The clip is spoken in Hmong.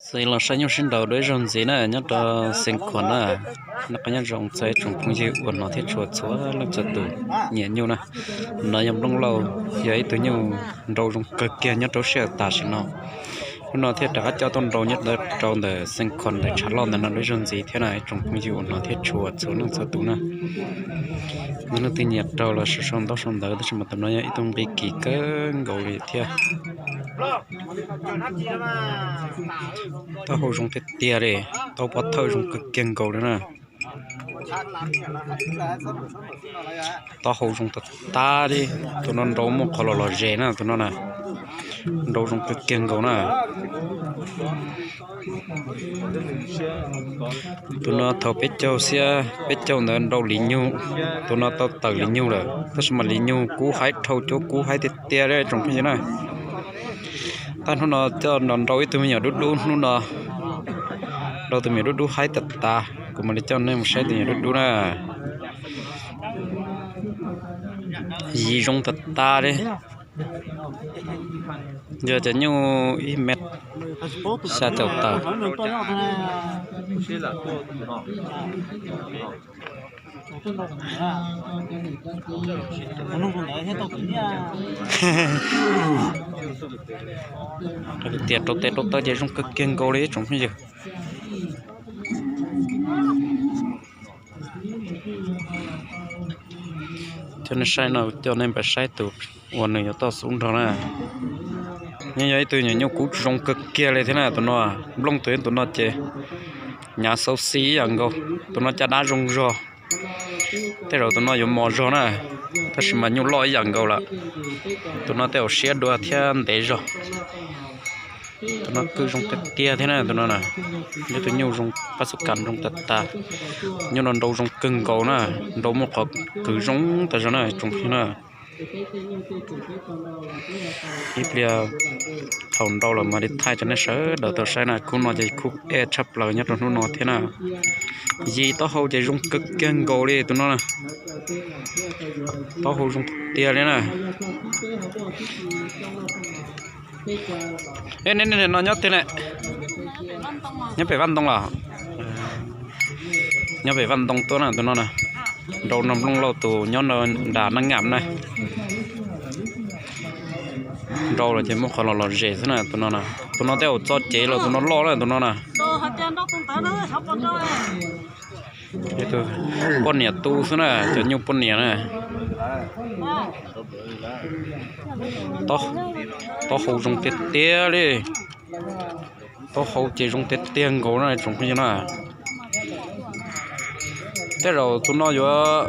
Txav los saib nyuj sib nraus dua ib zaug ntxiv na, nyob rau Xeev Khuam na. Noj qab nyob zoo txog ib tsoom phooj ywg uas hnov thiab tshua txhua leej txhua tus nyiam nyuj na. No yog nplooj lauj, yog ib tug nyuj nrau zoo kawg kiag nyob rau sij hawm tam sim no. Hnub no thiaj rov qab coj tuaj nrau nyob rau ntawm Xeev Khuam ntawm tshav loj ntawm no dua ib zaug ntxiv thiab na, ib tsoom phooj ywg uas hnov thiab tshua txhua leej txhua tus na. Yog leej twg nyiam raug los sau sau ntaub sau ntawv, tab sis mas tus no yog ib tug nqi kim kawg nkaus li thiab. Taub hau zoo tiag tiag li, taub pob thawj zoo kawg kiag nkaus li na. Taub hau zoo tag tag li, tus no nrau muaj qhov los los zes na, tus no na, nrau zoo kawg kiag nkaus na. Tus no thaum peb caug xiab peb caug ntawd nrau li nyug, tus no tau tawm li nyug lawm, tab sis mas li nyug kub haib dhau cuab kub haib tiag tiag li tsoom phooj ywg na. Tag hnub no coj nrau ib tug me nyuam dub dub hnub no, nrau tus me nyuam dub dub haib tag tas, kuv mam li coj nej mus saib tus me nyuam dub dub na. Yim zoo tag tas li. Yog cov nyuj ib mev xya caum tawm. Tias rau tes rau taw ces zoo kawg kiag nkaus li ib tsoom phooj ywg. Coj nej saib no, coj nej pais saib tus uas nws yuav toj xub nrog na. Nws yog ib tug nyuam nyuj kub zoo kawg kiag li thiab na tus no. Nplooj tus tus no ces hnyav xauv xi ib yam nkaus. Tus no caj dab zoo zog, tej zaum tus no yuav mos zog na, tab sis mas nyuj loj ib yam nkaus lawm. Tus no tej zaum siab dua thiab ntev zog. Tus no kwj zoo tiag tiag thiab na tus no na. Yog tus nyuj zoo pab xub kas zoo tag tag. Nyuj no nrau zoo kawg nkaus na, nrau muaj qhov kwv zoo tas zog na tsoom phooj ywg na. Ib pliag thaum nrau lawm mam li thaij rau nej sawv daws tau saib na. Khub no ces khub ej tshaj plaws nyob rau hnub no thiab na. Yim taub hau ces zoo kawg kiag nkaus li tus no na. Taub hau zoo tiag li na. Nej no nyob twg na? Nyob pem Vaj Ntoo los? Nyob pem Vaj Ntoo tuaj na tus no na. Nrau no nplooj lauj tus nyob nram Naj Ngam na. Nrau los ces muab qhov los los zes xwb na tus no na. Tus no tej zaum txo cev los tus no loj na tus no na. Poj niam tu xwb na, cov nyuj poj niam na. Taub hau zoo tiag tiag li. Taub hau ces zoo tiag tiag nkaus na tsoom phooj ywg na. Tej zaum tus no yuav